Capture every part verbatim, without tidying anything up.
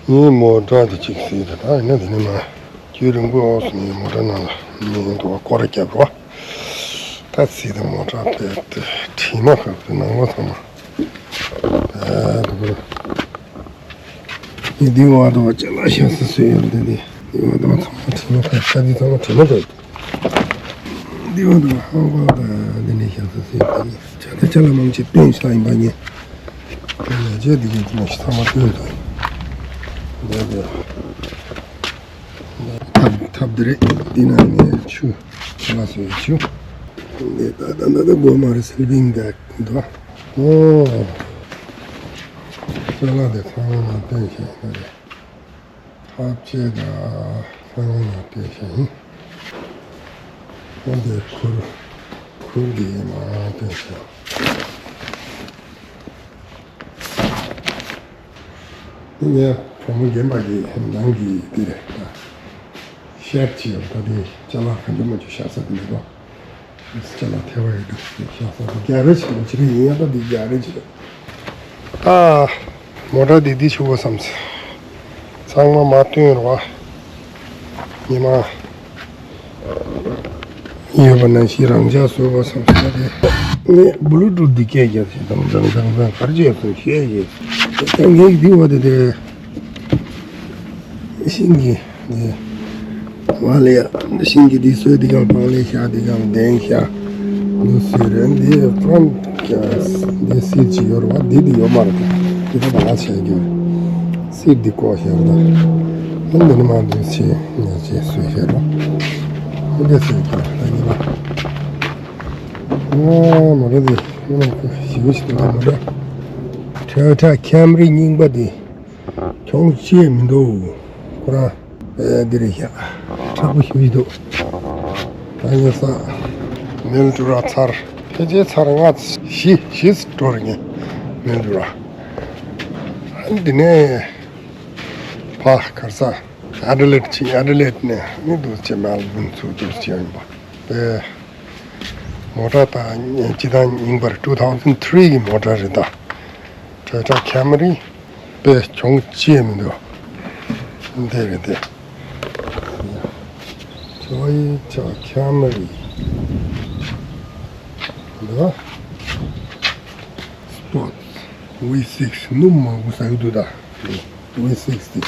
ངའི་མོ་ཊ་དེ་གཅིག་བཟས་ད། ད་ཡིན་ན་དེ་ནས་མ་རྒྱུན་རིང་པོ་འོག་སུ་ངའི་མོ་ཊ་ནང་ལ་ངའི་འདུག་བ་སྐོར་ར་བརྒྱབ་རོགས། ད་བཟས་ད་མོ་ཊ་དཔེ་དེ་དྲི་མ་ཁ་དེ་ནང་ལོགས་ཚང་མ་དེ་དུ་བུར། ངས་འདི་བ་དང་ཅ་ལག་ཤ་ས་སོས་ཡོད་དེ་དེ་འདི་བ་དང་ཚང་མ་དྲི་མ་ཁ་ཤ་འདི་ཚང་མ་དྲི་མ་དྲི་འདི་བ་དང་ཧང་པ་དང་འདི་ནས་ཤ་ས་སོས་ཡོད་དེ་ནི་ཅ་ལག་ཅ་ལག་མང་ཆེ་བཏོན་ཤག་ཡིན་པ་ངས། ང་རྗེས་འདི་གའི་ཚང་མ་ཚང་མ་སྟོན་དང་། འདི་འདི་ཐབ་ཐབ་འདི་རེད། འདི་ནང་ནས་ཆུ་ལ་སོའི་ཆུ། འདི་ད་ད་ད་ད་སྒོ་མ་རེད། སི་ལི་པིང་བེག་འདུག་ཨོ། ཅ་ལག་འདི་ཚང་མ་ནང་སྟོན་བྱས་ཡིན་ད་རེད། ཐབ་ཆས་དང་ཚང་མ་ནང་སྟོན་བྱས་ཡིན། ཨོ་འདི་ཁུར་ཁུར་འདི་ཡིན་མ་སྟོན་བྱས། ངས་བུ་མོ་རྒན་པ་གི་ནང་གི་འདི་རེད། ཤར་གྱི་ད་དེ་ཅ་ལག་གང་ཅི་མ་ཅི་བཞག་ས་དེ་མེད་པ། ཅ་ལག་ཐེ་བ་ཡོད་འདུག་བཞག་ས་དེ་རྒྱ་རེ་ཞིག་ལ་ཅི་རེད་ཡིན་ཡང་ད་དེ་རྒྱ་རེ་ཅི་རེད། ད་མོ་ཊ་དེ་དེ་ཆུ་བོ་བསམ་སི་ཚང་མ་མ་བཏོན་རོགས། ཉི་མ། ཡོད་པ་ནང་བཞིན་རང་འཇགས་བཟོས་པ་བསམ་སོང་། དེ་ངས་བུ་ལུ་ཀྲུ་འདི་སྐད་རྒྱག་ཞིག་དང་དང་དང་དང་གར་བྱས་སོང་ཞེས་ཞེས་ད་ངས་འདི་བ་དེ་དེ་ཤིང་གི་དེ་བ་ལས་ཤིང་གི་འདི་སོས་འདི་གང་པང་ལས་ཤ་འདི་གང་གདན་ཤ་འདི་སོས་རེད། འདི་ཕམ་འདི་སིལ་གྱི་ཡོད་རེད་བ། འདི་འདི་ཡོད་མ་རེད། འདི་ད་བ་ལ་བྱས་རྒྱུ་སིལ་འདི་ཀོ་ཤ་རེད། ད་འདི་ནི་མ་འདི་ཆེ་ངས་ཅེས་སོས་ཤ་རེད། འདི་སོས་ཀྱི་ད་ཉི་མ། ཨ་མོ་ཊ་འདི་ཞིབ་ཞིབ་ཏུ་མོ་ཊ་ཊོ་ཡོ་ཊ་ཁེམ་རི་རྙིང་པ་འདི་གྱོང་ཅི་མི་འདུག་ཁོ་རང་ཨེ་འདི་རེད་ཤག་མཁྲེགས་པོ་ཞིབ་ཞིབ་འདུག་ད་ངས་ས་མིལ་ཊུ་ར་ཚར་ཕལ་ཆེར་ཚར་ལྔ་བཞི་བཞི་འགྲོ་རེད། ངས་མིལ་ཊུ་ར་འདི་ནས་ཕ་གར་ས་ཨ་ཌི་ལེཌ་ཕྱིན། ཨ་ཌི་ལེཌ་ནས་ནི་འདུག་ཅེ་མེལ་བྷོན་ཚུར་འདུག་ཅེ་ཡིན་པ། པའི་མོ་ཊ་དང་སྤྱི་བཏང་རྙིང་པར་two thousand three གི་མོ་ཊ་རེད། ད་ཊོ་ཡོ་ཊ་ཁེམ་རི་པའི་གྱོང་ཅི་མི་འདུག་འདི་རེད་དེ། ཊོ་ཡོ་ཊ་ཁེམ་རི་འདི་སི་པོར་ཊི་ཝི་སིགས་སྣུམ་མང་པོ་ཟ་གི་འདུག་ད་ཝི་སིགས་དེ་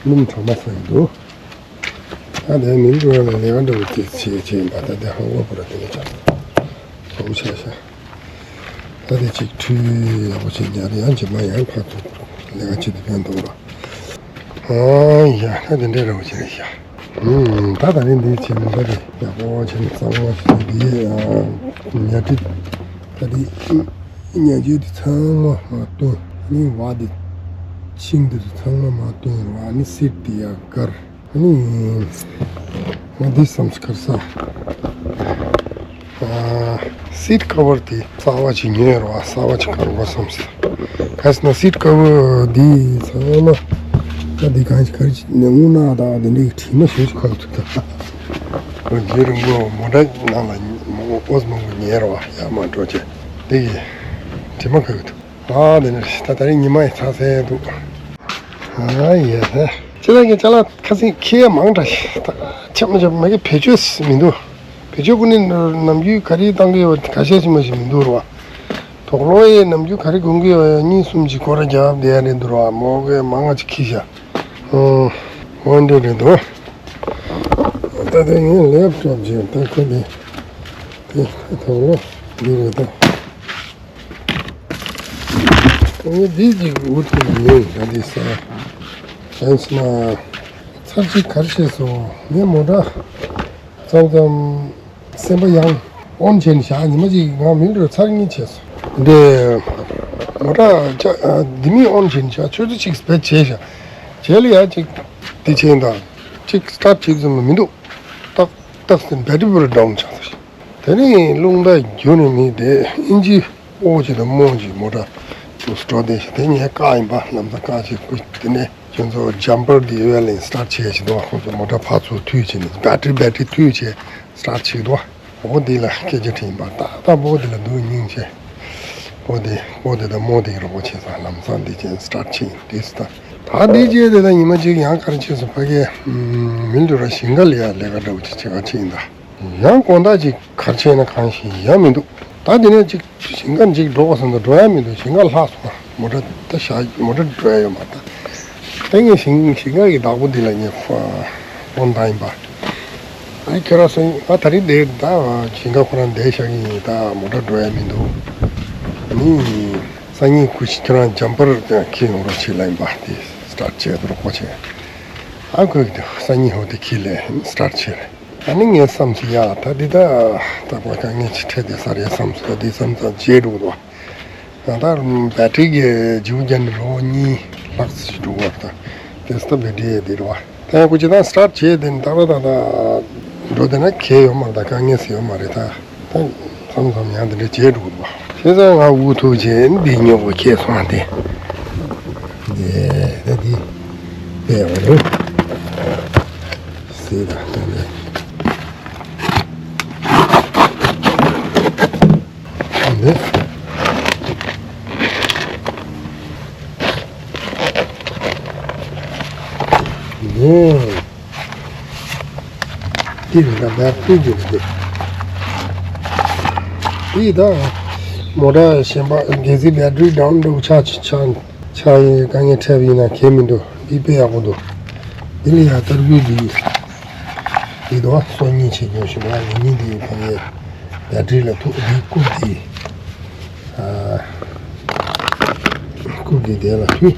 སྣུམ་གྲངས་མ་ཟ་གི་འདུག་ད་ལྟའི་མི་འགྲོ་བ་ལ་ལས་ཀ་འདྲ་བོ་དེ་བྱེད་བྱེད་ཡིན་པ། ད་ལྟའི་ཧང་ལོ་བོ་ར་དེ་ནས་ཆགས་ཐོག་ཆགས་ཤག་ད་ལྟའི་ཅིག་འཕྲུལ་ཡག་པོ་བྱེད་ཉར་ཡང་ཇི་མ་ཡང་ཕར་ཚུར་ལས་ཀ་བྱེད་དུ་ཕན་འདུག་ར། ཨ་ཡ་ད་དེ་འདྲའི་ར་བོ་བྱེད་རེད་ཤག་ཨུམ་ད་ད་རིང་འདི་བྱེད་མི་འདྲ་རེད། ཡག་པོ་བྱེད་ནས་གཙང་མ་བྱེད་འདི་ཉར་འཕྲུལ་ད་འདི་ཉར་འཕྲུལ་དེ་ཚང་མ་མ་བཏོན། ནི་བ་དེ་ཤིང་དེ་ཚང་མ་མ་བཏོན་ར། ནི་སིཊ་དེ་ཡར་བཀར། ཨ་ནི། ང་འདི་བསམ་སྐར་ས། ཨ། སིཊ་ཀ་བར་དེ་གསར་བ་ཅིག་ཉོས་རོགས། གསར་བ་ཅིག་གང་དགོས་བསམ་སི། ག་ཟེར་ན་སིཊ་ཀ་བར་འདི་ཚང་མ་ད་འདི་གང་ཞིག་ག་རེ་ཅིག་ནས་དངུལ་ནག་དང་དེ་འདྲའི་དྲི་མ་ཞིག་ཁག་ཐུག་ད། ཁོ་རྗེ་རིང་པོ་མོ་ཊ་ནང་ལ་མོ་ཨོ་ཙི་མང་པོ་ཉལ་རོགས། ཡར་མར་འགྲོ་བྱས་དེ་གི་དྲི་མ་ཁག་ཐུག་ཨ་དེ་ནས་ད་ད་རིང་ཉི་མ་ཡི་ཚ་ཟེར་འདུག་ཨ་ཡེ་ཧེ། ཁྱེད་རང་གི་ཅ་ལག་ཁ་སང་ཁྱེད་མང་དྲགས་ཤག་ད་ཆབ་མ་ཆབ་མ་གི་བེད་སྤྱོད་མི་འདུག་བེད་སྤྱོད་ཀུན་ནས་ནམ་རྒྱུན་ག་རེ་བཏང་གི་ཡོད་ཁ་ཤས་ཤིག་མ་ཞིག་མི་འདུག་ར་བ། དོག་ལོ་ཡི་ནམ་རྒྱུན་ག་རེ་གོན་གི་ཡོད་ཡ་གཉིས་གསུམ་ཅིག་སྐོར་ར་རྒྱབ་བསྡད་ཡ་རེད་འདུག་ར་བ། མོ་གི་མང་ང་ཅིག་ཁྱི་ཤག་ཨོ་འདྲ་རེད་འདུག་ད་ལྟ་ངས་ལེབ་ཊོབ་ཅིག་ད་ཁ་ནས་དེ་དོག་ལོ་འདི་རེད་ད། ངས་འདི་ཅིག་འུ་ཐུག་ཡིན་ད་འདི་ས། གང་ཟེར་ན། ཚར་གཅིག་ག་རེ་བྱས་སོང་། ངས་མོ་ཊ་ཙམ་ཙམ་སེམས་པ་ཡང་ཨོན་བྱས་ནས་བཞག་ཉི་མ་གཅིག་ངང་མི་འགྲོ་ཚར་གཉིས་བྱས་སོང་། འདི་མོ་ཊ་ཅ་ཨ་འདི་མི་ཨོན་བྱས་ནས་བཞག་ཆུ་ཚོད་གཅིག་བེད་བྱས་བཞག་བྱས་ལ་ཡ་གཅིག་འདི་བྱས་ད་གཅིག་སི་ཊར་བྱེད་ཙམ་མི་འདུག་ཏག་ཏག་ཟིན་བེ་ཊི་རི་པུར་ཌའུན་ཆགས་སོང་། དེ་ནས་རླུང་རྟ་རྒྱུག་ནས་མི་དེ་ཨིན་ཇི་ཨོ་ཅིག་དང་རྨོ་ཅིག་མོ་ཊ་ཚུར་འགྲོ་བསྡད་ཤག་དེ་ངས་བཀག་ཡིན་པ། ལམ་སང་བཀག་བྱས་ཁོ་དེ་ནས་ཁྱོད་ཚོ་ཇམ་པར་དེ་ཡོད་ལ་ཡིན་སི་ཊར་བྱས་ཤིག་འདུག་ཁོ་ཚོ་མོ་ཊ་ཕར་ཚུར་མཐུད་བྱས་ནས་བེ་ཊི་རི་བེ་ཊི་རི་མཐུད་བྱས་སི་ཊར་བྱས་འདུག་འོ་དེ་ལ་སྐད་ཆ་དྲིས་ཡིན་པ། ད་ལྟ་འོ་དེ་ལ་འདུག་སྙིང་རྗེ། འོ་དེ་འོ་དེ་དང་རྨོ་དེ་རོགས་པ་བྱས་ཙང་ལམ་སང་དེ་ཅན་སི་ཊར་བྱས་ཡིན་དེ་སི་ཊར། ད་འདི་རྗེས་དེ་ལ་ཉི་མ་གཅིག་ཡང་ག་རེ་བྱས་སོང་། ཕ་གིའི་མི་འདུག་ར། ཞིང་ཁ་ལ་ཡ་ལས་ཀ་འདྲ་བོ་ཅིག་བྱེད་ག་ཕྱིན་ད། ཡང་དགོང་དག་ཅིག་ག་རེ་བྱས་ན་གང་ཞིག་ཡང་མི་འདུག་ད་དེ་ནས་ཅིག་ཞིང་ཁ་ཅིག་འགྲོ་དགོས་བསམ་ད་འགྲོ་ཡ་མི་འདུག་ཞིང་ཁ་ལྷག་སོང་། མོ་ཊ་ད་བཞག་མོ་ཊ་འགྲོ་ཡ་ཡོད་མ་རེད། ད་ངས་ཞིང་ཞིང་ཁ་གི་བདག་པོ་འདི་ལ་ངས་ཧྥོན་བཏང་ཡིན་པ། ཨ་ཁྱོད་རང་སང་ཨ་ད་རིང་འདིར་ད་ཞིང་ཁ་ཁོ་རང་བསྡད་བཞག་གི་ཡིན། ད་མོ་ཊ་འགྲོ་ཡ་མི་འདུག་ནི་སང་ཉིན་ཁོ་ཞིག་ཁྱོད་རང་འཇམ་པར་འཁྱེར་ཡོང་རོགས་བྱེད་ལབ་ཡིན་པ། དེ་སི་ཊར་ཊི་བྱས་རོགས་པ་བྱས། ཨ་ཁོས་སང་ཉིན་ཧོ་དེ་ཁྱེར་ལས་སི་ཊར་ཊི་བྱས། ཨ་ནི་ངས་བསམ་སོང་ཡ། ད་འདི་ད་ད་གོ་དཀའ་ངལ་ཅིག་འཕྲད་བསྡད་ས་རེད་བསམ་སོང་། ད་འདི་བསམ་ཙང་བརྗེད་འགྲོ་གི་འདུག་ང་ད་བེ་ཊི་རི་གི་འཇིགས་རྒྱ་ནི་ལོ་གཉིས་ལྷག་ཙམ་འགྲོ་བར་ད་དེ་སྟབས་བེ་ཊི་རི་དེ་རེད་བ། ད་ཡང་ཁོ་ཅི་ད་སི་ཊར་ཊི་བྱས་དེ་ནི་ཏག་ཏག་ཏག་ཏག་འགྲོ་བསྡད་ན་གལ་ཡོད་མ་རེད། ད་དཀའ་ངལ་ཟེར་ཡོད་མ་རེད། ད་ད་མཚམས་མཚམས་ཡང་དེ་འདྲ་བྱེད་འགྲོ་གི་འདུག་བ། བྱས་ཙང་ང་འུ་ཐུག་བྱས་འདི་ཉོ་གི་ཁྱེར་སོང་། དེ་དེ་ད་འདི་དཔེ་ཡག་པོ་རེད། སི་ད་ད་འདི་འདི་འདི་འདི་རེད། ད་བེ་ཊི་རི་འདི་རེད། འདི་འདི་ད་མོ་ཊ་གཞན་པ་གལ་སྲིད་བེ་ཊི་རི་ཌའུན་འགྲོ་ཆགས་ཆགས་ཆགས་ཡིན་དཀའ་ངལ་འཕྲད་པ་ཡིན་ན་གལ་མི་འདུག་འདི་དཔེ་ཡག་པོ་འདུག་འདི་ལ་ཡང་ཏར་སྐུད་འདི་འདི་འདུག་སོ་གཉིས་བྱེད་རྒྱུ་ཞིག་ལ་ཡིན་ནི་འདི་ཕ་གིའི་བེ་ཊི་རི་ལ་ཐུག་འདི་རྐུབ་འདི་ཨ་རྐུབ་འདི་དེ་ལ་མཐུད།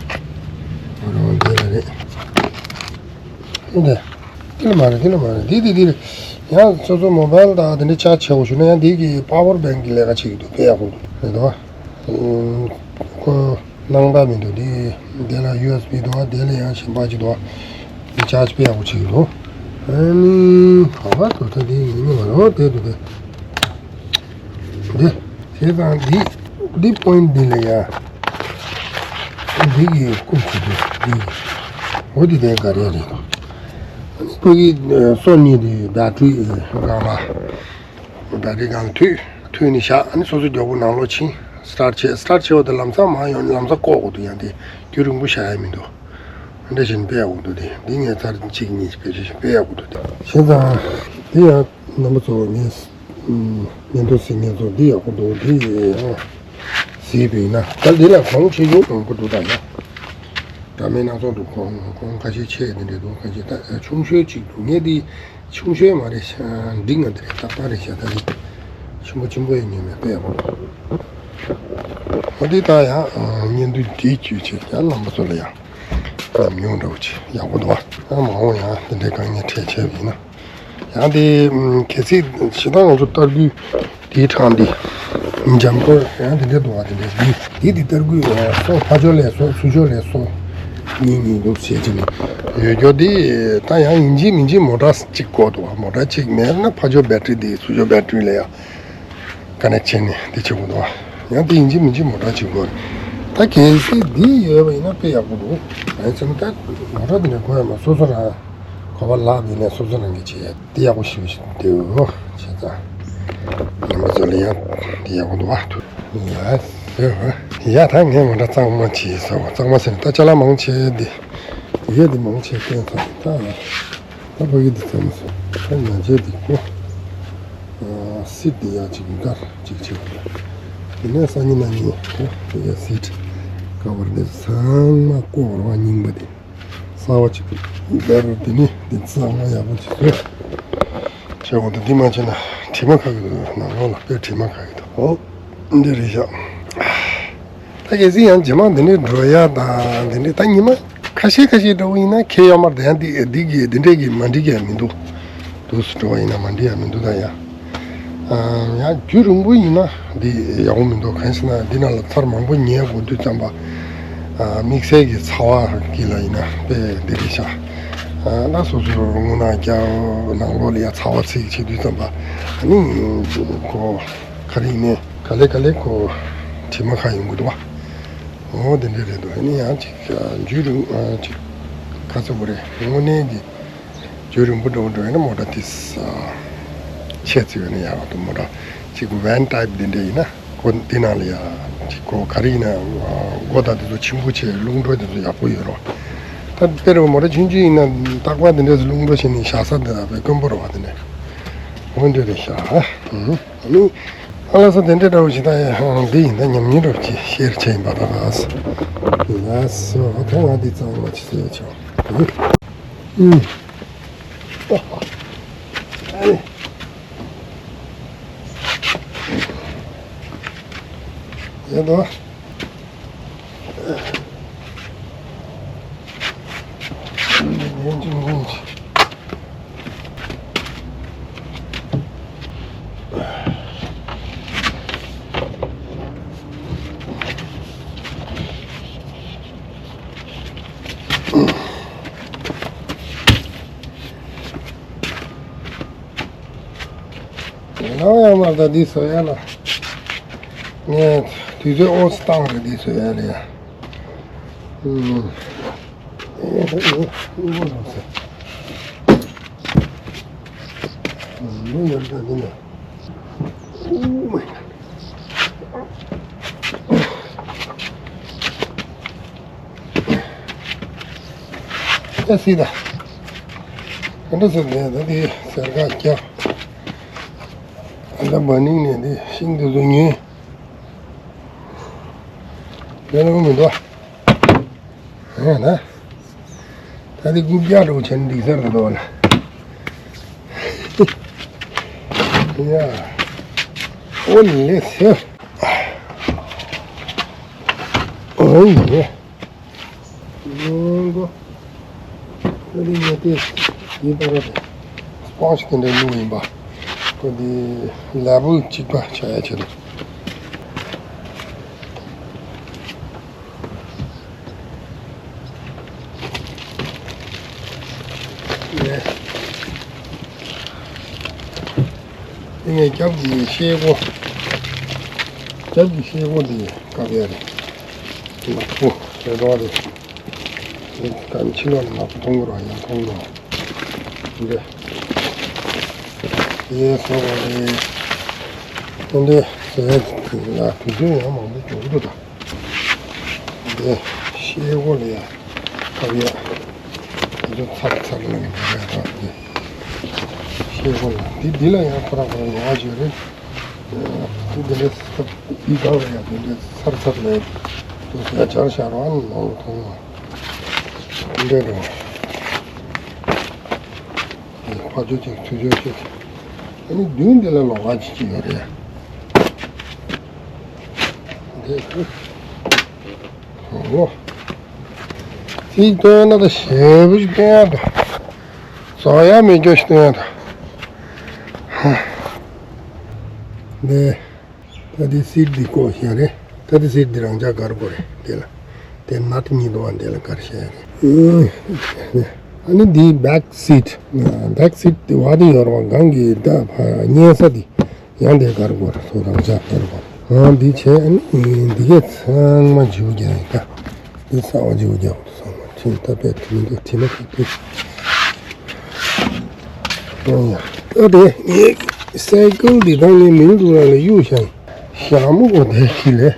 ཨ་རོ་དེ་ལ་རེད། འདི་འདི་ལ་མ་རེད། འདི་ལ་མ་རེད། འདི་འདི་འདི་རེད། ཡང་སོ་སོ་མོ་བལ་དང་དེ་འདྲ་ཆ་བྱེད་དགོས་ཞུ་ན་ཡང་འདི་གི་པ་ཝར་བེང་གི་ལས་ཀ་བྱེད་ཀྱི་འདུག་དཔེ་ཡག་པོ་འདུག་རེད་དོ། ཁོ་སྣང་དག་མི་འདུག་འདི་འདི་ལ་ཡུ་ཨེས་བི་འདུག་འདི་ལ་ཡང་གཞན་པ་ཅིག་འདུག་འདི་ཆ་དཔེ་ཡག་པོ་བྱེད་ཀྱི་འདུག་ཨ་ནི་ག་པར་འདུག་ད་འདི་ཡིན་ནི་མ་རེད། འོ་དེ་འདུག་དེ། འདི་དེ་དང་འདི་འདི་པོ་ཡིན་འདི་ལ་ཡ། འདི་གི་རྐུབ་ཅིག་འདུག་འདི་འོ་འདི་དེ་ག་རེ་རེད། ཁོ་གི་སོ་གཉིས་འདི་བེ་ཊི་རི་སྒང་ལ། བེ་ཊི་རི་སྒང་ལ་མཐུད། མཐུད་ནས་བཞག་ཨ་ནི་སོ་སོ་མགྱོགས་པོ་ནང་ལོགས་ཕྱིན། སི་ཊར་ཊི་བྱས། སི་ཊར་ཊི་བྱས་པ་དེ་ལམ་སང་མར་ཡོང་ལམ་སང་བཀོག་དགོས་འདུག་ཡང་དེ་རྒྱུན་རིང་པོ་བཞག་ཡ་མི་འདུག་འདི་བཞིན་དཔེ་ཡག་པོ་འདུག་དེ་འདི་ངས་ཚར་གཅིག་གཉིས་བེད་སྤྱོད་བྱས་དཔེ་ཡག་པོ་འདུག་དེ་བྱས་ཙང་འདི་ཡང་རྣམ་པ་ཚོ་ངས་ཉན་ཐོས་སི་ངས་ཚོ་འདི་ཡག་པོ་འདུག་འདི་ཡང་གཟིགས་པ་ཡིན་ན་ད་འདི་ལ་གོང་ཆེ་ཆུང་མང་པོ་འདུག་ད་ཡང་འདྲ་མིན་སྣ་ཚོགས་འདུག་གོང་གོང་ཁ་ཤས་ཆེ་འདི་འདྲ་འདུག་ཁ་ཤས་ད་ཆུང་ཤོས་གཅིག་འདུག་ངས་འདི་ཆུང་ཤོས་མ་རེད་ཤག་འབྲིང་ང་འདི་རེད། ཏག་ཏག་རེད་ཤག་ད་འདི་ཆེན་པོ་ཆེན་པོ་ཡང་ཉོས་མེད་དཔེ་ཡག་པོ་འདུག་འོ་འདི་ད་ཡང་ཉན་དུ་འདི་བཅུད་ཆེ་ཡང་རྣམ་པ་ཚོ་ལ་ཡང་ཉམས་མྱོང་འདྲ་བོ་ཆེ་ཡག་པོ་འདུག་ཨ་མ་འོང་ཡང་འདི་འདྲའི་དཀའ་ངལ་འཕྲད་བྱས་པ་ཡིན་ན། ཡང་དེ་གལ་སྲིད་ཇི་ལྟར་ང་ཚོ་ལྟར་རྒྱུ་དེའི་གྲངས་དེ་འཇམ་པོ་ཡང་དེ་འདྲ་འདུག་བ། དེ་འདྲ་དེ་དེ་དེ་ལྟར་རྒྱུ་སོ་ཕ་ཕྱོགས་ལས་སོ་ཚུར་ཕྱོགས་ལས་སོ་གཉིས་གཉིས་འདུག་བྱེད་ཀྱི་ནི་ཡོད་རྒྱུ་དེ་ད་ཡང་ཡིན་གཅིག་མིན་གཅིག་མོ་ཊ་གཅིག་དགོས་འདུག་བ། མོ་ཊ་གཅིག་མེད་ན་ཕ་ཕྱོགས་བེ་ཊི་རི་དེ་ཚུར་ཕྱོགས་བེ་ཊི་རི་ལ་ཡང་ཀ་ནེག་བྱས་ནས་དེ་བྱེད་དགོས་འདུག་བ། ཡང་དེ་ཡིན་གཅིག་མིན་གཅིག་མོ་ཊ་གཅིག་དགོས་རེད། ད་གལ་སྲིད་འདི་ཡོད་པ་ཡིན་ན་དཔེ་ཡག་པོ་འདུག་གང་ཡིན་ཟེར་ན་ད་མོ་ཊ་དེ་འདྲ་དགོས་ཡ་མ་སོ་སོ་རང་གོ་བ་ལག་མི་ལས་སོ་སོ་རང་གིས་བྱེད་ཡ་དེ་ཡག་པོ་ཞེ་པོ་ཞིག་འདུག་བྱས་ཙང་རྣམ་པ་ཚོ་ལ་ཡང་དེ་ཡག་པོ་འདུག་བ། ཐུག་ཡ་ཡ་ད་ངས་མོ་ཊ་གཙང་མ་བྱས་སོ། གཙང་མ་ཟེར་ན་ད་ཅ་ལག་མང་ཆེ་འདི་ཡོད་དེ་མང་ཆེ་བསྟན་ཚར། ད་ད་ཕ་གི་འདི་ཚང་མ་སོ་ད་ཉ་ཆེ་འདི་ཀོ་སིད་འདི་ཡ་གཅིག་འགར་གཅིག་བྱེད་དགོས། དེ་ནས་སང་ཉིན་གནངས་ཉིན་ད་དེ་ཡ་སིད་ཀ་བར་འདི་ཚང་མ་ཀོ་བར་བ་རྙིང་པ་འདི། གསར་པ་གཅིག་པུ་འདར་དེ་ནི་འདི་ཚང་མ་ཡག་པོ་གཅིག་བཟོས། བྱས་འོང་དུ་འདི་མ་བྱས་ན་དྲི་མ་ཁ་གི་འདུག་ནང་ལོགས་ལ་དཔེ་དྲི་མ་ཁ་གི་འདུག་ཨོ་འདི་རེད་ཤག་ད་གལ་སྲིད་ཡང་རྗེས་མ་འདི་འདྲའི་འགྲོ་ཡ་དང་འདི་འདྲའི་ད་ཉི་མ་ཁ་ཤས་ཁ་ཤས་འདྲ་བོ་ཡིན་ན་ཁྱད་ཡོད་མ་རེད། ཡང་འདི་འདི་གི་འདི་འདྲའི་གི་མ་འགྲིག་ཡ་མི་འདུག་འདུག་སུ་འགྲོ་བ་ཡིན་ན་མ་འགྲིག་ཡ་མི་འདུག་ད་ཡ། ཡང་རྒྱུན་རིང་པོ་ཡིན་ན་འདི་ཡག་པོ་མི་འདུག་གང་ཡིན་ཟེར་ན་འདི་ནང་ལ་ཚར་མང་པོ་ཉལ་དགོས་དུས་ཙམ་པ། དམིགས་བསལ་གྱི་ཚ་བ་གི་ལ་ཡིན་ན་དཔེ་འདི་རེད་ཤག་ད་སོ་སོ་རུ་དངུལ་ནང་རྒྱག་ནང་ལོགས་ལ་ཡ་ཚ་བ་ཚིག་བྱེད་དུས་ཙམ་པ་ཨ་ནི་ཁོ་ག་རེ་ཡིན་ནའི་ག་ལེ་ག་ལེ་ཁོ་དྲི་མ་ཁ་ཡོང་གི་འདུག་བ། འོ་དེ་འདྲ་རེད་འདུག་ཨ་ནི་ཡང་ཅིག་རྒྱུན་རིང་ཅིག་ག་ཚོད་པོ་རེད། དངོས་གནས་ཀྱི་རྒྱུན་རིང་པོ་འགྲོ་འགྲོ་ཡིན་ན་མོ་ཊ་དེ་ཆེ་ཙི་ཡོད་ན་ཡག་འདུག་མོ་ཊ་ཅིག་ཝན་ཊའིབ་འདི་འདྲ་ཡིན་ན་ཁོ་འདི་ནང་ལ་ཡ་ཅིག་ཁོ་ག་རེ་ཡིན་ན་སྒོ་དང་དེ་ཚོ་ཆེན་པོ་བྱས་རླུང་འགྲོ་དེ་ཚོ་ཡག་པོ་ཡོད་རོགས། དཔེར་མོ་ར་ཆུང་ཆུང་ཡིན་ན་རྟག་པར་དེ་འདྲས་སུ་རླུང་འགྲོ་བྱས་ནས་བཞག་ས་དེ་དག་དཔེ་དཀོན་པོ་རེད་བ། དེ་འདྲས་འོ་འདྲས་རེད་ཤག་ཨ་ནི་ཨ་ལ་ས་དེ་འདྲས་འདྲ་བོ་ཞིག་ད་ཡ་འདི་ཡིན། ད་ཉམས་མྱོང་འདྲ་བོ་ཅིག་ཤེར་བྱས་ཡིན་པ། ད་ལགས་སོ། ལགས་སོ། ད་ང་འདི་གཙང་མ་ཅིག་བཟོས་ཆོག་ཨུ། ཡོད་དོ། ཡང་ཡང་མར་ད་འདི་བཟོ་ཡ་ལ། ངས་དུས་ཚོད་ཨོ་ཙི་བཏང་རེད། འདི་བཟོ་ཡ་ལ་ཡ། ཨུམ། ཨེ་ཧེ་ཨེ་ཧེ་ཨེ་ཧེ། ཨུམ། ཡར་ད་འདི་ནས། ཨུ་མའི་ཨ་སི་ད། ག་འདྲ་ཟེར་ནས་ད་དེ་ཟེར་ག་རྒྱག་ཨ་ད་མ་ནིང་ནས་དེ་ཤིང་དེ་ཚོ་ཉོས། ཡོད་ན་མི་འདུག་ཨ་ན། ད་དེ་རྐུབ་བཀྱག་འདྲ་བོ་བྱས་ནས་འགྲིག་ས་རེད་འདུག་ལ། ཡ། ཨོ་ལེ་སེ། ཨོ་ཡེ། ལོ་གོ། ཨ་ནི་ངས་དེ་ཡིན་པ་རེད། སྤོན་ཇི་དེ་འདྲ་བླུགས་ཡིན་པ། ཁོ་དེ་ལེ་བལ་གཅིག་པ་བྱ་ཡ་ཆེད་དུ། ངས་རྒྱབ་ཀྱི་ཤེལ་སྒོ། རྒྱབ་ཀྱི་ཤེལ་སྒོ་འདི་བཀབ་ཡ་རེད། ནག་པོ་རེ་རོགས་རེད། འདི་གང་ཕྱི་ལོགས་ནས་ནག་པོ་མཐོང་གི་རེད། ཡང་མཐོང་གི་རེད། འདི་ཡས་སོ་རེད། འདི་ཟེར་ལ་དུས་ཚོད་ཡང་མང་པོ་འགྲོ་གི་འདུག་ད། འདི་ཤེལ་སྒོ་ལ་ཡ་བཀབ་ཡ། འདི་ཚོ་ཚར་ཚར་ལ་ཡ་བཀབ་ཡ། ད་འདི་ཤེལ་སྒོ་ལ་འདི་འདི་ལ་ཡང་ཁོ་རང་ཁོ་རང་ལོགས་ཀ་ཅིག་རེད། འདི་འདི་འདྲ་ས་འདི་ག་ལ་ཡ་འདི་འདྲ་ཚར་ཚར་ལ་ཡ། འདི་ཡ་སྦྱར་བཞག་རོགས། ཨ་ནི་ནང་ལ་ཐོན་ཡོང་། འདི་འདྲ་རེད། འདི་ཕར་ཕྱོགས་གཅིག་ཚུར་ཕྱོགས་གཅིག་ཨ་ནི་མདུན་འདི་ལ་ལོགས་ཀ་ཅིག་ཅིག་ཡོད་རེད། འདི་ཨོ། ཚིག་བཏོན་ན་ད་ཞེ་པོ་ཞིག་བཏོན་ཡ་འདུག་བཟོ་ཡ་མེད་རྒྱུ་ཞིག་བཏོན་ཡ་འདུག་འདི་ད་འདི་སིད་འདི་བཀོག་བཞག་རེད། ད་འདི་སིད་འདི་རང་འཇགས་དཀར་པོ་རེད། འདི་ལ་དེ་ནཊ་གཉིས་འདུག་པ། འདི་ལ་དཀར་བཞག་རེད། ཨ་ནི་འདི་བེག་སིད། བེག་སིད་འདི་བ་དེ་ཡོད་རེད་པ། སྒང་གི་ད་ཕ་གཉན་ས་འདི། ཡང་དེ་དཀར་པོ་རེད། སོ་རང་འཇགས་དཀར་པོ། ཨ་འདི་བྱས་ཨ་ནི་འདི་གས་ཚང་མ་བརྗེ་པོ་རྒྱག་ཡིན་ད། འདི་གསར་པ་བརྗེ་པོ་རྒྱག་དགོས་སོང་བ། ཁྲིམས་ཐག་པས་དེ་མི་འདུག་དེ་ན་ཁ་ཁུ། ཨོ་ཡ། ཨ་དེ་ངའི་སའི་ཀལ་འདི་དང་ངའི་མིང་འདུག་ར་ལ་གཡུག་བཞག་ཡིན། ཞྭ་མོ་གོ་དེ་ཁྱི་ལས།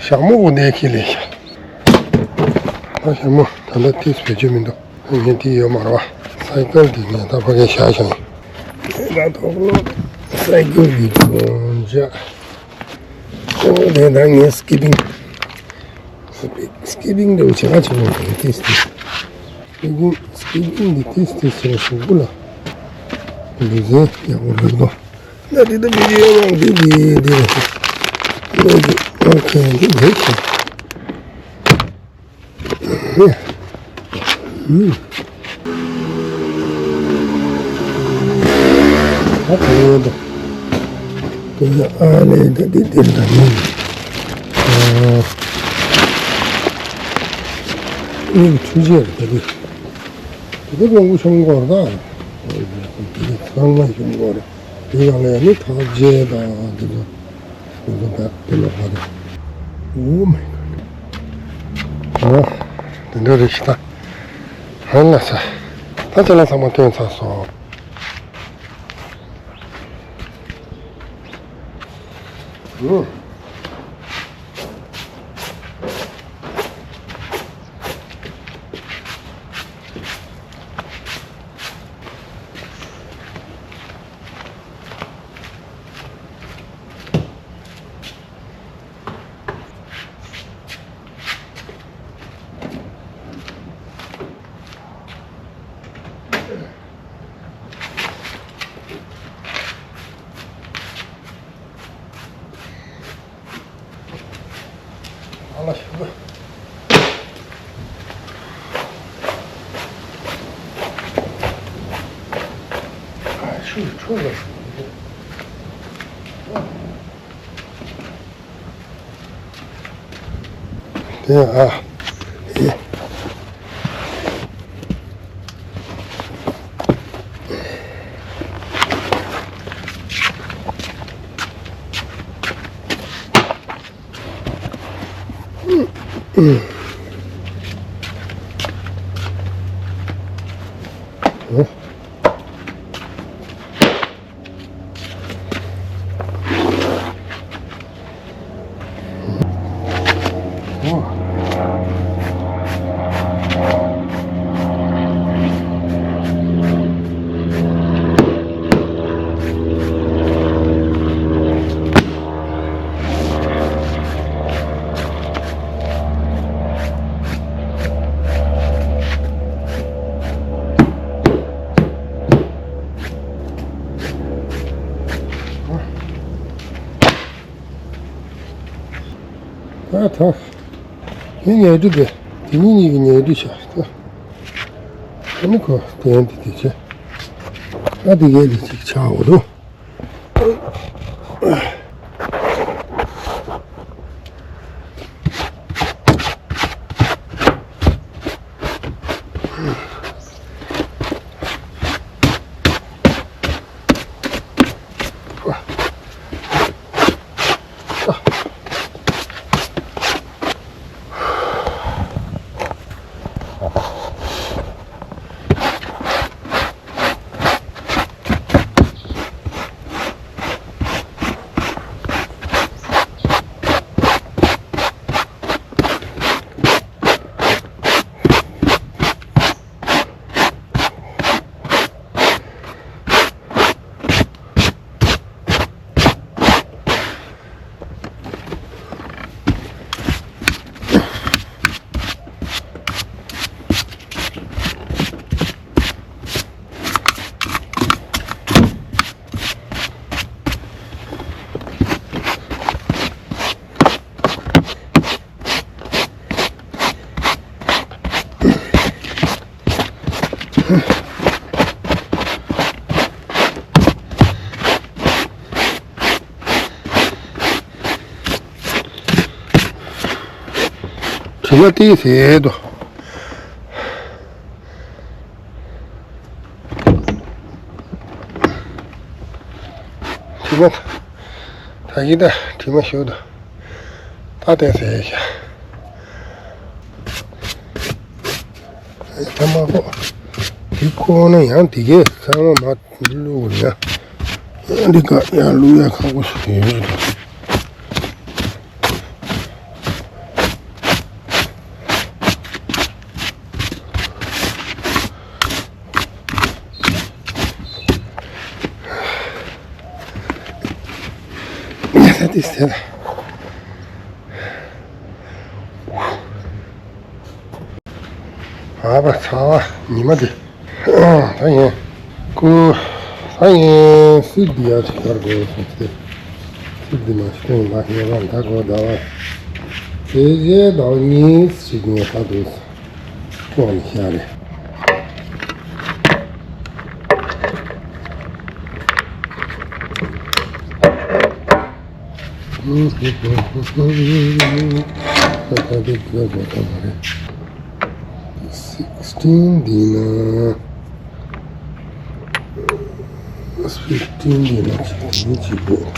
ཞྭ་མོ་གོ་དེ་ཁྱི་ལས་ཤ། ཨ་ཞྭ་མོ་ད་ལྟ་ཏིས་བེད་སྤྱོད་མི་འདུག་ངས་དེ་ཡོད་མ་རེད་པ། སའི་ཀལ་དེ་ངས་ད་ཕ་གིར་བཞག་བཞག་ཡིན། ད་དོག་ལོ་སའི་ཀལ་གྱི་གོན་ཆས། ཨོ་དེ་ད་ངས་སི་ཀི་པིང་། སི་ཀི་པིང་འདྲ་བོ་བྱེད་ག་བྱེད་མོ་དེ་ཏིས་དེ། སི་ཀི་པིང་སི་ཀི་པིང་འདི་ཏིས་ཏིས་བྱེད་ན་ཞུ་གུ་ལ། འདི་ཟེ་ཡག་པོ་རེད་དོ། ད་དེ་ད་བི་ཌི་ཡོ་ནང་འདི་འདི་འདི་རེད། ཨོ་ཁེ་འདི་འདི་ཁེ། ཨ་ཁེ་འདི། དེ་ཡ་ཨ་ལེ་ད་འདི་འདི་ད་ནི། ཨ་ནི་ཆུ་ཆེ་རེད་ད་འདི། དེ་ག་རླུང་བུ་ཤོང་གོ་ར། དེ་ག་ཚང་མ་ཤོང་གོ་ར། དེ་ག་ལ་ཡ་ནི་ཐག་རྗེས་དང་དེ་ཚོ། དེ་ཚོ་བད་དེ་ལོ་བ་རེད། ཨོ་མའི་གོད། ཨོ། དེ་འདྲ་རེད་ཤི་ད། ཧན་ལ་ས། ད་ཅ་ལག་ཚང་མ་ཐོན་ཚར་སོང་། ཨོ། དེ་ཨ། ད་ད། ངས་ཉལ་དུས་དེ། དེ་གཉིས་གཉིས་ཀྱི་ཉལ་དུས་བྱ། ད་ནི་ཁོ་དེ་ཡན་དེ་དེ་བྱས། ད་དེ་གས་དེ་གཅིག་ཆགས་འོ་དོ། དྲི་མ་ཏིས་ཟད་དོ། དྲི་མ། ད་གིན་ད་དྲི་མ་ཞུ་དོ། ད་ཏིས་ཟད་ཤག་ད་མ་ཁོ། དེ་ཁོ་ན་ཡང་དེ་གས་ཚང་མ་མ་བླུགས་ཡ། འདི་ག་ཡང་བླུགས་ཡ་ཁག་པོ་ཞིག་ཡོད་རེད། ཡ་ད་དེ་ཟེར། ཨ་བ་ཚ་བ་ཉི་མ་དེ། ད་ཡིན། ཀུ། ད་ཡིན་སིག་འདི་ཡར་ཅིག་གར་དགོས་སོང་སྟེ། སིག་འདི་མ་ཤི་ཐོན་ལ་ངེས་པ་ད་གོ་ཟླ་བ། དེ་རྗེས་ཟླ་བ་གཉིས་ཅིག་ངས་ད་དུས། ཀོང་ཤ་རེད། སིག་སི་ཊིན་འདི་ན། ཕིབ་ཊིན་འདི་ན་ཅིག་དེ་ནི་ཅིག་དགོས།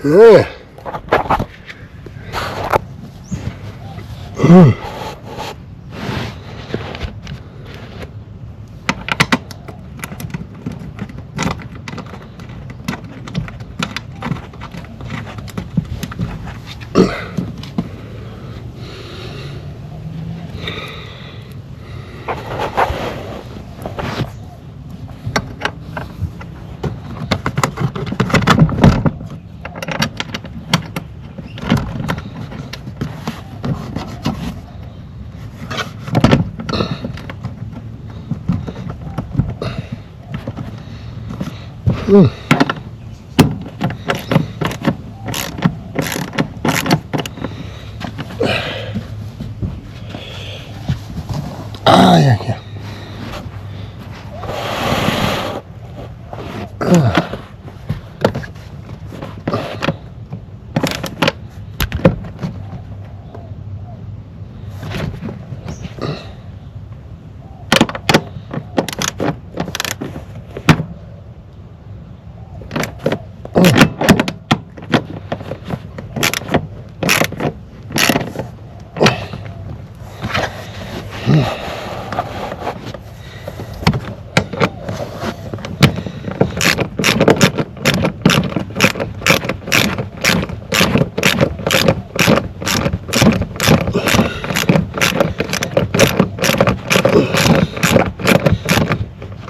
ཨེ། ཨ་ཡ་ཡ།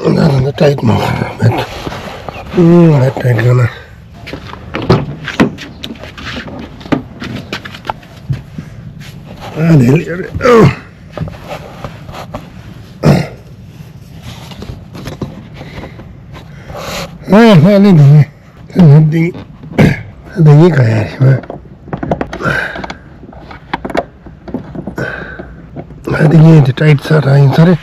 ང་ད་ལྟ་ཊའིཊ་མ་མེད། ཨུམ། ང་ཊའིཊ་ག་ན། ཨ་ནི་ལེ་རེད། ཨ་ལྷ་ལེ་འདི་ནི། ད་ང་འདི་ད་འདི་ག་ཡ་ཞིག་མ། ང་འདི་ངས་འདི་ཊའིཊ་ཚར་ར་ཡིན་ཚར་རེད།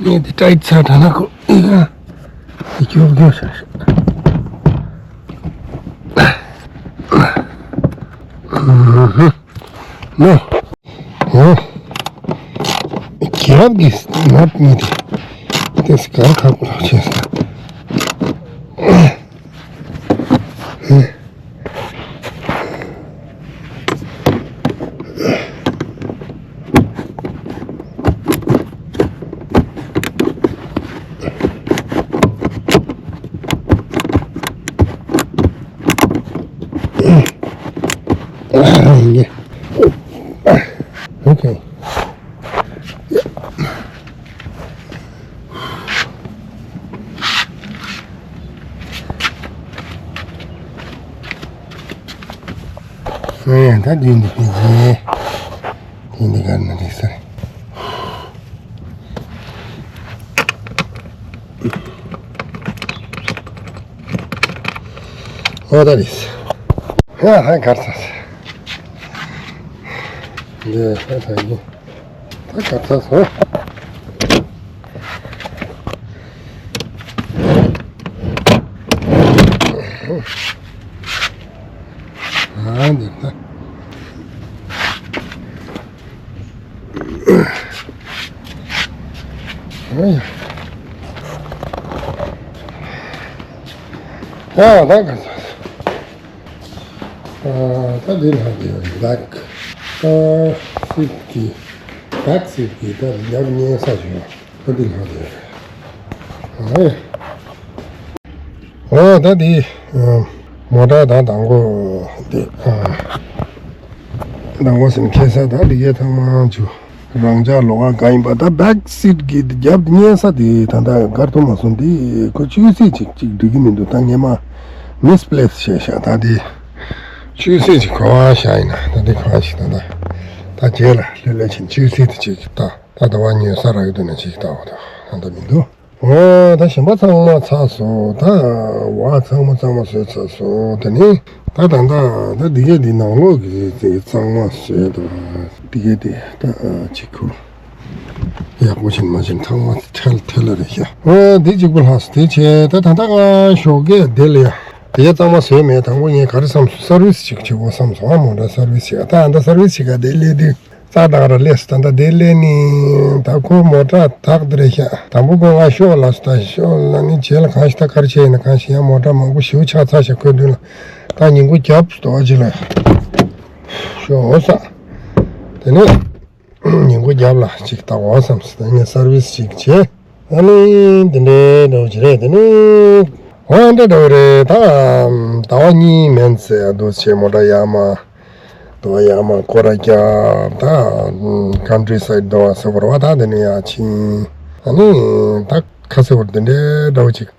ངས་འདི་ཊའིཊ་ཚར་དྲ་ན་ཁོ་ཨི་ཀ་འདི་སྐྱོ་སྐྱོ་ཤ་ཤ། ནོ། ཨོ། རྒྱབ་ཀྱི་ནག་གཉིས་དེ་དེ་སྐར་ཁག་པོ་ལ་བྱས་ས། Okay. ཨེ། ད་འདི་འདི་ཕལ་ཆེར་འདི་འདི་གར་ན་འགྲིག་ས་རེད། ཨོ་ད་རེད། ཧ་ཧ་གར་ས་ས། འདི་ཧ་ཧ་ཡིན། ད་ག་ཚ་སོང་། ཨ་འདི་ད། ཨ་ཡ། ད་ད་ག་ཚ་སོང་། ཨ། ད་འདི་ལྷག་དེ་བེག་སིཊ་གི་བེག་སིཊ་གི་ད་རྒྱབ་གཉན་ས་བྱུང་། ད་འདི་ལྷག་དེ་ཨ། ཨོ་ད་འདི་མོ་ཊ་ད་དང་པོ་འདི་ཨ། དང་པོ་ཟིན་ཁེ་ས་ད་འདི་གའི་ཐང་མ་བྱུང་། རང་འཇགས་ལོགས་ཀ་ག་ཡིན་པ། ད་བེག་སིཊ་གི་རྒྱབ་གཉན་ས་དེ་ད་ལྟ་གར་ཐུབ་མ་སོང་། དེ་ཁོ་ཅུ་སི་ཅིག་ཅིག་འགྲིག་གི་མི་འདུག་ད་ངས་མ་མིས་པི་ལེ་སི་བྱས་ཤག་ད་དེ་ཅུ་སི་ཅིག་གོ་བ་བཞག་ཡིན་ན། ད་དེ་ག་བ་ཞིག་ད་ད་ད་རྗེས་ལ་ལྷོད་ལྷོད་ཕྱིན་ཅུ་སི་དེ་ཅིག་ད་ད་ད་བ་ཉོས་ས་རག་གི་འདུག་ན་ཅིག་ད་བ་ད་ད་ད་མི་འདུག་འོ་ད་གཞན་པ་ཚང་མ་ཚར་སོང་། ད་བ་ཚང་མ་ཚང་མ་བཟོས་ཚར་སོང་། དེ་ནི་ད་ད་ད་ད་འདི་གས་འདི་ནང་ལོགས་ཀྱི་དེ་གཙང་མ་བཟོས་དང་། འདི་གས་དེ་ད་ཅིག་ཁུར་ཡག་པོ་ཕྱིན་མ་ཕྱིན་ཚང་མ་ཐལ་ཐལ་རེད་ཤག་འོ་འདི་གཅིག་པོ་ལྷག་སོང་། དེ་བྱས་ད་ད་ད་ང་ཞོགས་ཀས་དེ་ལ་ཡ་དེ་གས་གཙང་མ་བཟོས་མེད། དང་པོ་ངས་ག་རེ་བསམ་སོང་། སར་བིས་ཅིག་བྱེད་དགོས་བསམ་སོང་། ཨ་མོ་འདྲ་སར་བིས་ཅིག་ད་ད་སར་བིས་ཅིག་ག་དེ་སླེབས་དུས། རྩ་དག་ར་ལས་སུ་ད་ལྟ་དེ་ལས་ནི་ད་ཁོ་མོ་ཊ་དག་དེ་རེད་ཤག་དང་པོ་ཁོ་ང་ཤོག་ལ་སུ་ད་ཤོག་ལ་ནི་བྱས་ལ་གང་ཞིག་ད་གར་བྱས་ཡིན་ན་གང་ཞིག་ཡང་མོ་ཊ་མང་པོ་ཞིག་ཆགས་ཚར་ཤག་ཁོའི་མདུན་ལ་ད་ཉིན་གུང་རྒྱབ་སུ་དོག་ཅིག་ལ་ཤོག་འོ་ས་དེ་ནས། ཉིན་གུང་རྒྱབ་ལ་ཅིག་ལྟ་འོ་བསམ་སོང་། ངས་སར་བིས་ཅིག་བྱས། ཨ་ནི་འདི་འདྲའི་འདྲ་བོ་ཅིག་རེད། དེ་ནི་འོ་འདྲ་འདྲ་བོ་རེད། ད་ཟླ་བ་གཉིས་མིན་ཚེ་འདུག་བྱས་མོ་ཊ་ཡར་མར་འདུག་ཡར་མར་སྐོར་ར་རྒྱབ། ད་ཀན་ཊི་སའིཌ་འདུག་བ་སོ་བར་བ་ད་དེ་ནི་ཡར་ཕྱིན། ཨ་ནི་ད་ཁ་སེ་བར་འདི་འདྲའི་འདྲ་བོ་ཅིག་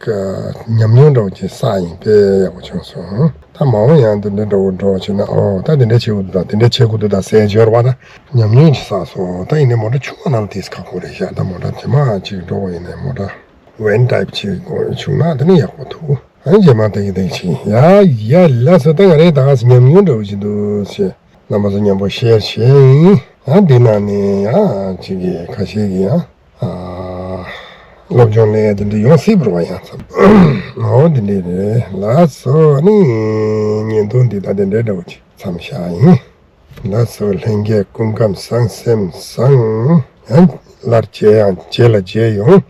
ཉམས་མྱོང་འདྲ་བོ་ཅིག་བསགས་ཡིན། དཔེ་ཡག་པོ་བྱུང་སོང་། ད་མ་འོངས་ཡང་འདི་འདྲ་འདྲ་བོ་འགྲོ་བྱས་ན་ཨོ་ད་འདི་འདྲ་བྱེད་དགོས་འདུག་ད་འདི་འདྲ་བྱེད་དགོས་འདུག་ད་ཟེར་འབྱོར་བ་ད་ཉམས་མྱོང་ཅིག་བསགས་སོང་། ད་ཡིན་ནའི་མོ་ཊ་ཆུང་བ་ནང་ལ་དེས་ཁག་པོ་རེད་ཤག་ད་མོ་ཊ་རྗེས་མ་ཅིག་འགྲོ་བ་ཡིན་ནའི་མོ་ཊ་ཝེན་ཊའིབ་ཅིག་བྱུང་ན་དེ་ནི་ཡག་པོ་འདུག་ཨ་ནི་རྗེས་མ་དེ་གི་དེ་ཅིག་ཡ་ཡ་ལ་སོ་ད་ང་རེ་ད་ག་སེ་ཉམས་མྱོང་འདྲ་བོ་ཅིག་འདུག་ཟེར་རྣམ་པ་ཚོ་མཉམ་པོ་ཤེར་བྱས་ཡིན། ཡང་འདི་ནང་ནས་ཡང་ཅིག་གི་ཁ་ཤས་ཀྱི་ཡང་། ཨ། སློབ་སྦྱོང་ལས་དེ་འདྲ་ཡོང་སྲིད་པ་རེད་བ། ཡང་མཚམས་འོ་དེ་འདྲ་རེད་ལགས་སོ། ཨ་ནི་བརྙན་ཐུང་འདི་ད་དེ་འདྲའི་འདྲ་བོ་ཅིག་མཚམས་བཞག་ཡིན་ལགས་སོ། ལྷན་རྒྱས་སྐུ་ཁམས་བཟང་སེམས་བཟང་། ཡང་སླར་མཇལ་ཡང་མཇལ་ལ་མཇལ་ཡོང་།